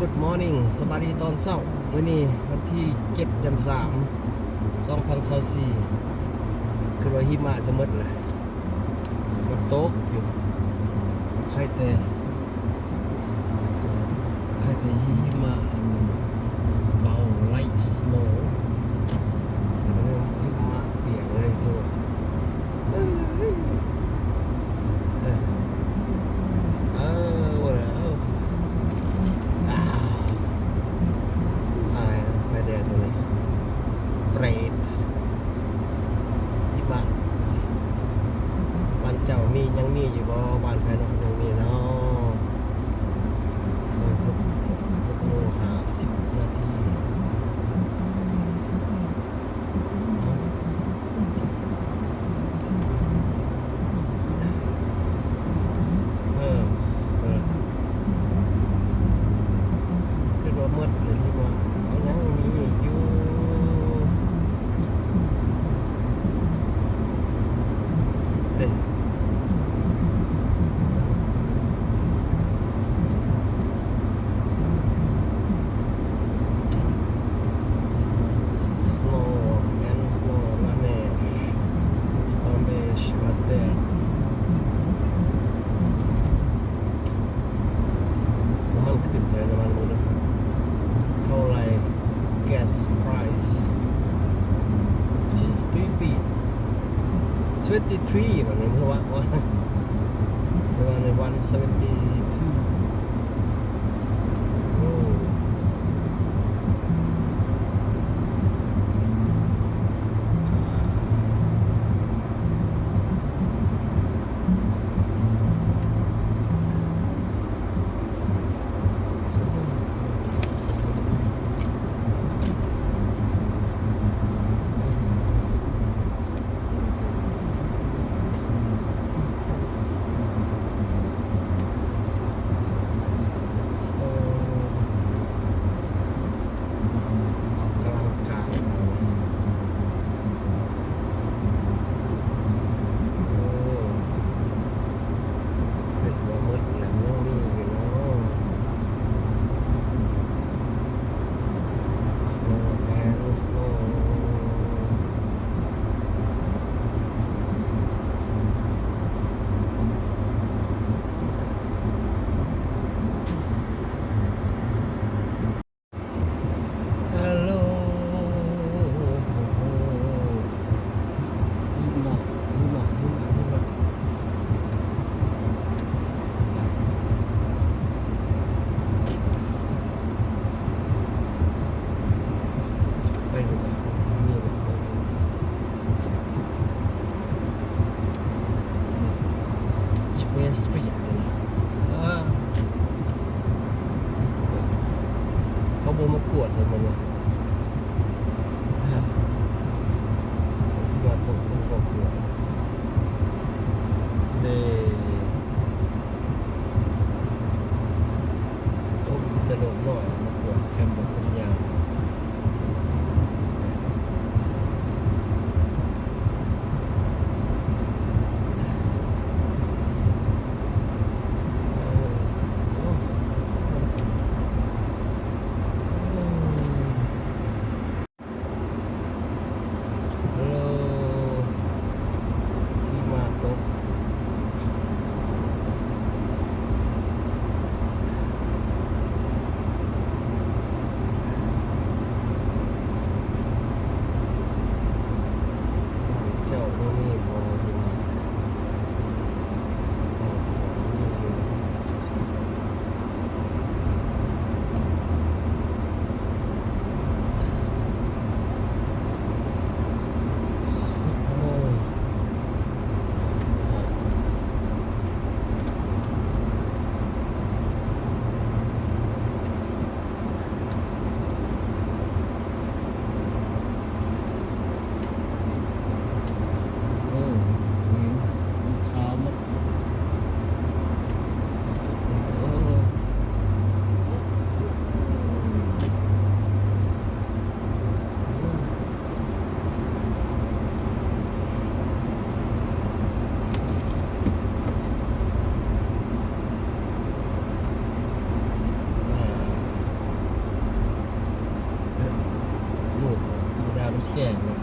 Good morning ສະບາຍດີຕອນເຊົ້າ. ມື້ນີ້ວັນທີເຈັດ ເດືອນສາມ ສອງພັນຊາວສີ່ ຄືວ່າຫິມະຈະໝົດແລ້ວ. ມັນຕົກຢູ່ ໄຄແຕ່ ໄຄແຕ່ຫິມະອັນເບົາ ໄລສະໂນ ຫິມະປຽກເລີຍຄືວ່າ ເອີ ເອີ ເອີ ບໍ່ໄດ້ ເອີ ອາ ອາຍ ໄຟແດງໂຕນີ້ ເຕຣດ. ຫິມະ ບ້ານເຈົ້າມີ ຍັງມີຢູ່ບໍ່? ບ້ານຂ້ອຍເນາະ ຍັງມີເນາະ. ຫົກໂມງຫ້າສິບນາທີ. ເອີ ເອີ ຄິດວ່າໝົດແລ້ວນີ້ບໍ່? ຍັງມີອີກຢູ່ເດ້. Snow and snow, la neige, la neige, la terre. ນ້ຳມັນຂຶ້ນເທົ່າໃດ ນ້ຳມັນມື້ນີ້ ເທົ່າໃດ? Gas price sixty-three ບັດນີ້ ເມື່ອວານ ເມື່ອວານນີ້ one seventy-two. ໂອ້. Snow. ອອກກຳລັງກາຍ ໂອ້ ຄິດວ່າໝົດແລ້ວ ຍັງມີຢູ່ເນາະ. Snow and snow. ຮາໂລ ຫິມະ ຫິມະ ຫິມະ ຫິມະ ໄປເບິ່ງ ມີບໍ່? Square Street ນີ້ ເອີ ເຂົາບໍ່ມາກວດໃຫ້ມື້ນີ້ ຮະ ວ່າຕົກ ເຂົາບໍ່ມາກວດເດ້. ໂອ້ ແຕ່ລູກນ້ອຍມາກວດແຄມບໍ່ຄົນຍາວ. ເອີ ໂອ້ ເອີ. ແມ່ນບໍ່?